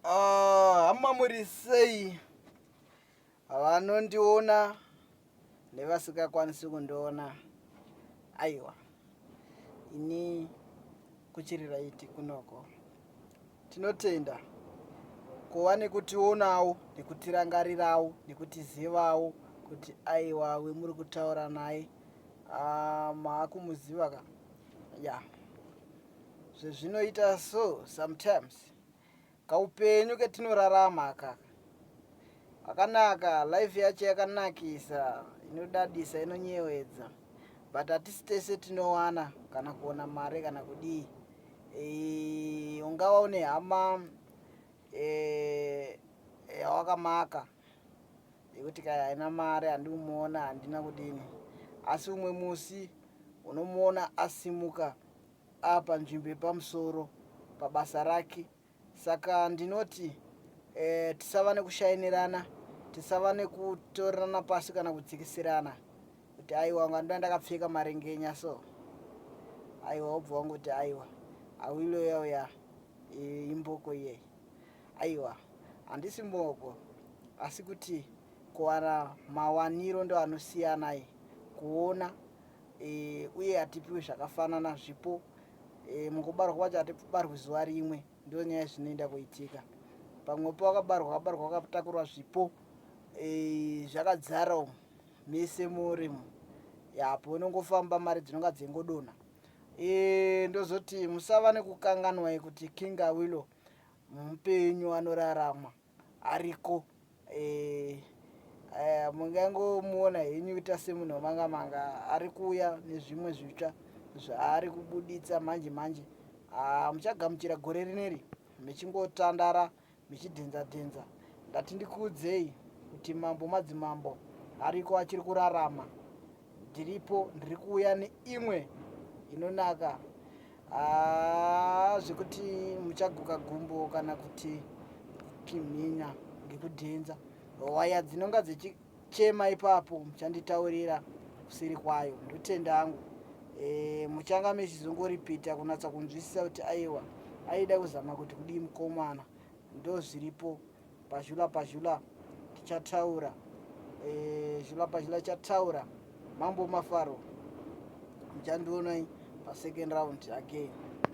Ah, hama muri sei? Vanondiona nevasingakwanisi kundiona. Aiwa, ini kuchiri raiti kunoko. Tinotenda kuva nekutionawo nekutirangarirawo nekutizivawo kuti aiwa wemuri kutaura naye ah, maakumuziva ka ya yeah. Zvezvinoita so sometimes kaupenyu ketinorarama akaka akanaka life yacho yakanakisa inodadisa inonyewedza but hatisi tese tinowana kana kuona mari kana kudii e, ungava une hama e, yawakamaka yekuti kai haina mari handiumuona handina kudini asi umwe musi unomuona asimuka apa nzvimbo yepamusoro pabasa rake saka ndinoti e, tisava nekushainirana tisava nekutorerana pasi kana kudzikisirana kuti aiwa ungandoda ndakapfeka marengenya so aiwa wobva wangoti aiwa awilo yauya imboko iyeyi aiwa handisi mboko asi kuti kuwana mawaniro ndo anosiyana kuona e, uye hatipiwi zvakafanana zvipo e, mukubarwa kwacho hatibarwi zuva rimwe ndio nyaya zvinoenda kuitika pamwe pawakabarwa wakabarwa wakatakurwa zvipo e, zvakadzara umu mese murimo yapo unongofamba mari dzinonga dzingodonha e, ndozoti musava nekukanganwai kuti King Awilo mupenyu anorarama ariko e, e, mungangomuona henyu kuita semunhu wamanga manga ari kuuya nezvimwe zvitsva zvaari kubuditsa manje manje. Ah, muchagamuchira gore rineri muchingotandara muchidhenza dhenza. Ndati ndikuudzei kuti mambo madzimambo ariko achiri kurarama. Ndiripo ndiri kuuya neimwe inonaka ah, zvekuti muchaguka gumbo kana kuti kupimhinya ngekudhenza waya dzinonga dzichichema ipapo muchanditaurira kuseri kwayo ndotenda angu e, muchanga mechizongoripita kunatsa kunzwisisa kuti aiwa aida kuzama kuti kudii mukomana ndozviripo pazhula pazhula tichataura e, zhula pazhula tichataura mambo mafaro muchandionai pasecond round again.